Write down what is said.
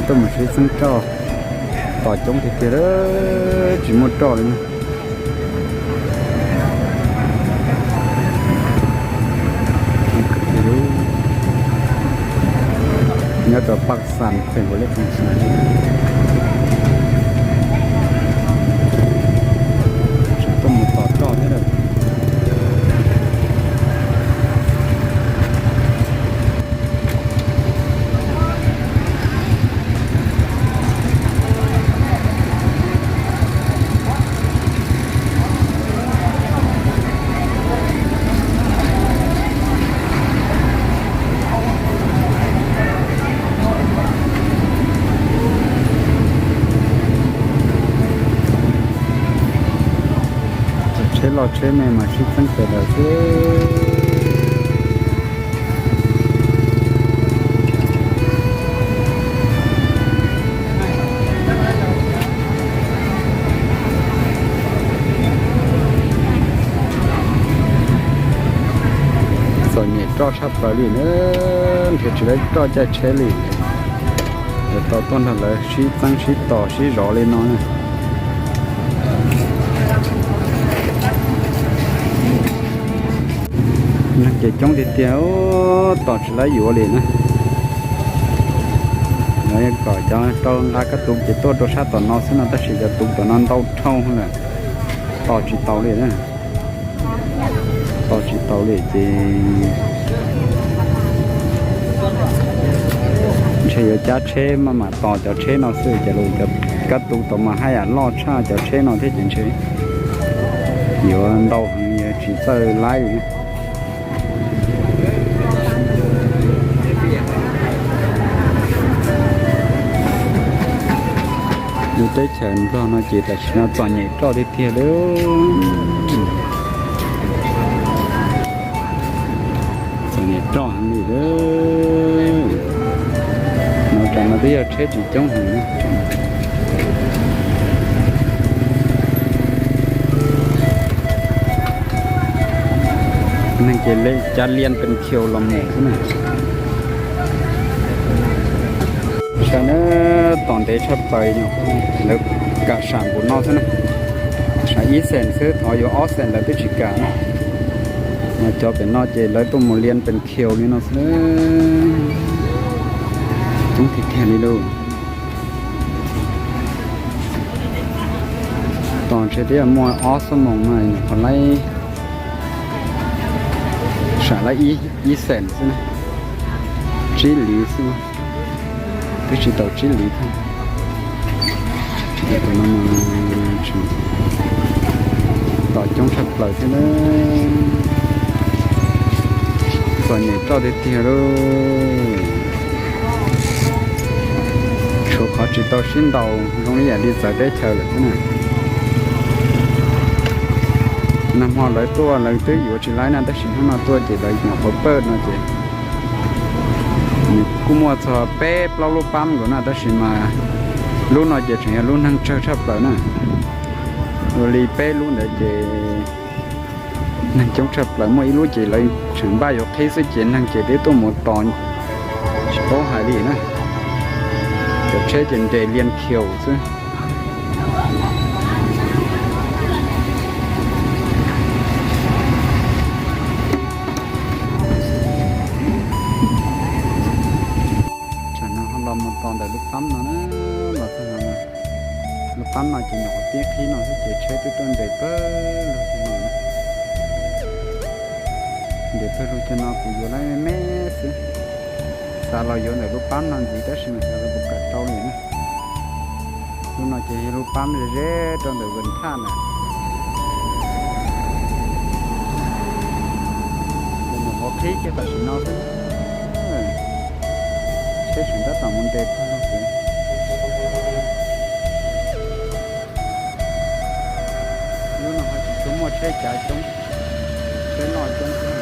Tuaj mus sib txeeb roj, tos coob tiag tiag, tsis muaj roj li na. Nyob rau Paj Xas, teem Npaus Lis, tuaj mus tos roj thiab lawm. Tsheb loj tsheb me mas sib txeeb pes lawm xwb. Txom nyem roj tshaj plaws li na, nrhiav tsis tau roj caij tsheb li. Lawv tau tuaj nrog lawv sib txeeb sib tos sib zov li no na. Neeg ces coob tiag tiag, tos tsis laib yuav li na. Lawv kom cov rau nqa kab tus ces tuaj rau sab tom no xwb no, tab sis cov tus tom no ntau dhau lawm, tos tsis taus li na. Tos tsis taus li ces ntshe yuav cab tsheb maj mam tos cov tsheb no xwb ces los cov kab tus tom mas haj yam loj tshaj cov tsheb no thiab ces ntshe yuav ntau heev yuav tsis txawj laib li. Lub teb chaws Nplog no ces tam sim no txom nyem roj tiag tiag li. Txom nyem roj heev li. No tam no twb yog tsheb tsis coob heev. Neeg ces cav lias pes khiaus los mus xwb na. Saib na, tos ntev tshaj plaws, lawv kam sam npaum no xwb na. Sam ib xees xwb, thov yuav ob xees lawv twb tsis kam na. Mas cov pem no ces lawv tuaj mus lias pes khiaus li no xwb. Coob tiag tiag li lauj. Tos ntshe twb muaj ob xuab moos no, qhov laib, sam laib ib xees xwb na, tsib liv xwb, twb tsis tau tsib liv thiab. Tos coob tshaj plaws thiab na. Txom nyem roj tiag tiag lauj. Tshuav qhov tsis tau sib ntaus zoo li yam li txawv teb chaws lawm xwb na. Nag hmo lawv tuaj lawv twb yuav tsis laib na, tab sis hnub no tuaj ces lawv nyuam qhuav pawj no ces nws kuj muaj txog peb plaub lub pab nkaus na, tab sis mas lub no ces tseem yog lub neeg tsawg tshaj plaws na. Ua li peb lub ntawd ces neeg coob tshaj plaws, muaj ib lub ces lawv tseem npaj yuav qhib xwb ces neeg ces twb tuaj mus tos tsis paub hais li na. Cov tsheb ces nres lias khiaus xwb. Tsam no ho los mus tos ntawm lub pab no na, los txog no, lub pab no ces nyuam qhuav pib qhib no xwb ces tsheb twb tuaj nres pawg lug, nres pawg lug cov no kuv yuav lawm me me xwb. Xav los yuav ntawm lub pab no ntxiv tab sis mas xav los kuv kam rau li na. Lub no ces yog lub pab ze ze rau ntawm Vwm Thaj na. Ces nyuam qhuav qhib kiag tam sim no xwb. Tsheb tseem tab tom mus nres pawg lug xwb. Lub no ho tsis tshua muaj tsheb cav coob, tsheb loj coob xwb.